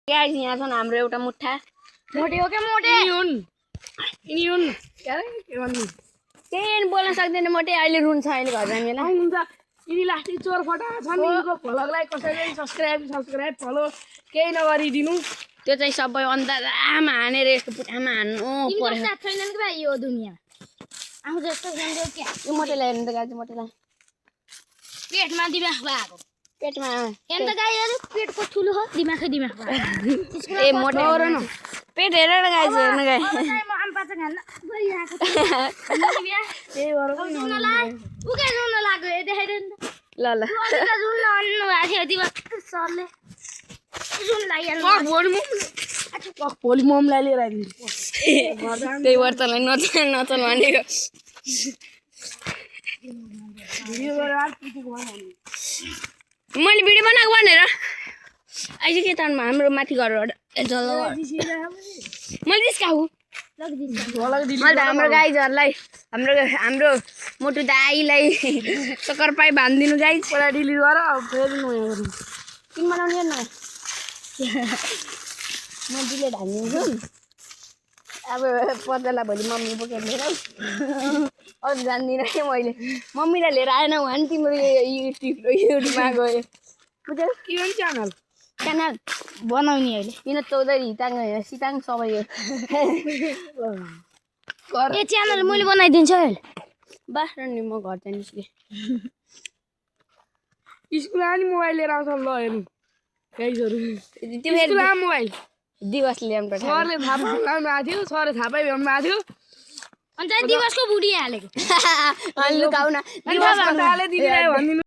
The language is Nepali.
गाइस यहाँ छन् हाम्रो एउटा मुठा मोटे हो क्या मोटे यिनी केही बोल्न सक्दैन मोटे अहिले रुन्छ अहिले घर जाने बेला यिनी लास्टिक चोर फटा छन् यिनको भ्लगलाई कसैले सब्स्क्राइब फलो केही नगरिदिनु त्यो चाहिँ सबै अन्दाजमा हानेर यस्तो पुठामा हान्नु पर्यो साथ छैन कि भाइ यो दुनिया आफू जस्तो गन्दो क्या यो मोटेलाई हेर्नु त गाइस मोटेलाई पेटमा दिमाग भएको पेटमा हेर्नु त गाईहरु पेटको ठुलो हो दिमागै दिमाग भएको ए मोटे हो न पेट हेर न गाइस हेर्नु गाइस म आम्पा चाहिँ खान्न गइरहेको ए गर उके जुन लाग्यो ए देखाइदे नि ल ल त जुन अन्नु भएको थियो दिमाग सरले जुन लागिहाल्नु भोलि मोमलाई लिएर आइदिन्छु त्यही वर्तलाई नचल भनेको भिडियो गरेर मैले भिडियो बनाएको भनेर अहिले के त हाम्रो माथि घरबाट मैले जिस्काऊ मैले त हाम्रो गाईहरूलाई हाम्रो मोटु दाईलाई सकर पाइ बाँधिदिनु गाई पहिला डिलिट गर अब फेरि नयाँ गर्नु किन बनाउने हेर्नु म डिलेट हानिदिन्छु अब पर्दालाई भोलि मम्मी बोकेर लिएर अरू जान्दिनँ कि मैले मम्मीलाई लिएर आएन भने तिम्रो युट्युबमा गयो बुझ्यौ के भन्छ च्यानल च्यानल बनाउने अहिले किन चौधरी हिताङ सिताङ सबै ए च्यानल मैले बनाइदिन्छु अहिले बास नि म घर चाहिँ निस्केँ स्कुल आनी मोबाइल लिएर आउँछ ल हेर्नु गाइजहरु तिमीहरु मोबाइल दिवस ल्याउनु पर्छ सरले थाहा पाउनु आएको थियो सरले थाहा पाइ भ्याउनु भएको थियो अनि चाहिँ दिवसको बुढी हालेको अनि लुकाउन दिवस हाले दिदीलाई भनिदिनु